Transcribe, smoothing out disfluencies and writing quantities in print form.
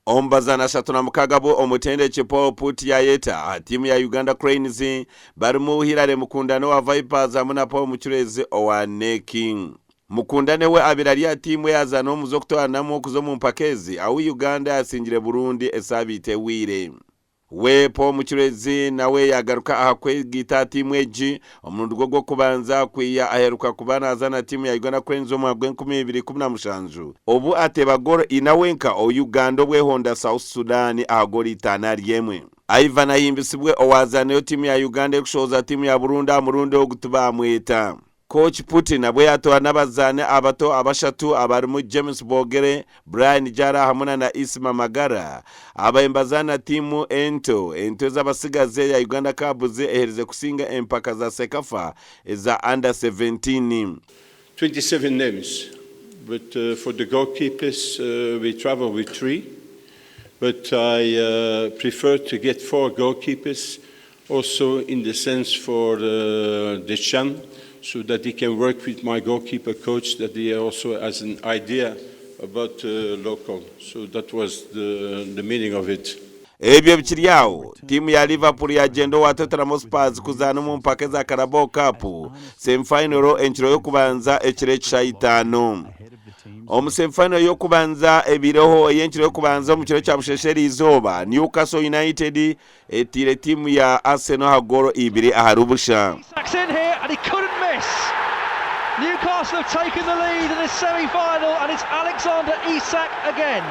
Omu bazaani 36 abu omutendeki Paul Put yaayeta aha tiimu ya Uganda Cranes barimu Hillary Mukundane owa Vipers hamwe na Paul Mucureezi owa NEC. Mukundane we abaire ari aha tiimu eyazaana omu z'okutooranamu okuza omu mpaka ezi ahu Uganda yasingire Burundi esaabiiti ehweire. We Paul Mucureezi nawe yaagaruka aha kwegaita aha tiimu egi omurundi gwe gw'okubanza kwiha aheruka kuba naazaana tiimu ya Uganda Cranes omu mwaka gw'enkumibiri ikumi na mushanju obu ateeba goolo ina wenka o Uganda obwehonda South Sudan aha goolo 5-1. Ivan Ahimbisibwe owaazaanireho tiimu ya Uganda erikushohoza tiimu ya Burundi aha murundi ogu tibaamweta. Coach Put nabwo yaatoora n'abazaani abato abashatu abarimu James Bogere, Brian Jara hamwe na Isma Magara abaye nibazaana tiimu ento ento ez'abatsigazi eya Uganda Cubs eherize kusinga empaka za CECAFA eza Under 17. 27 names, but for the goalkeepers we travel with three. But I prefer to get four goalkeepers also in the sense for the CHAN, so that he can work with my goalkeeper coach, that he also has an idea about local. So that was the meaning of it. Ebyo bikiri aho, tiimu ya Liverpool yagyenda owa Tottenham Hotspurs kuzaana omu mpaka eza Carabao Cup semifinal enkiro y'okubanza ekiro ekisha 5. Omu semifinal y'okubanza ebireho ey'enkiro y'okubanza omu kiro kya busheshe izooba, Newcastle United etiire tiimu ya Arsenal aha goolo 2-0. Isak's in here and he couldn't miss. Newcastle have taken the lead in this semi-final and it's Alexander Isak again.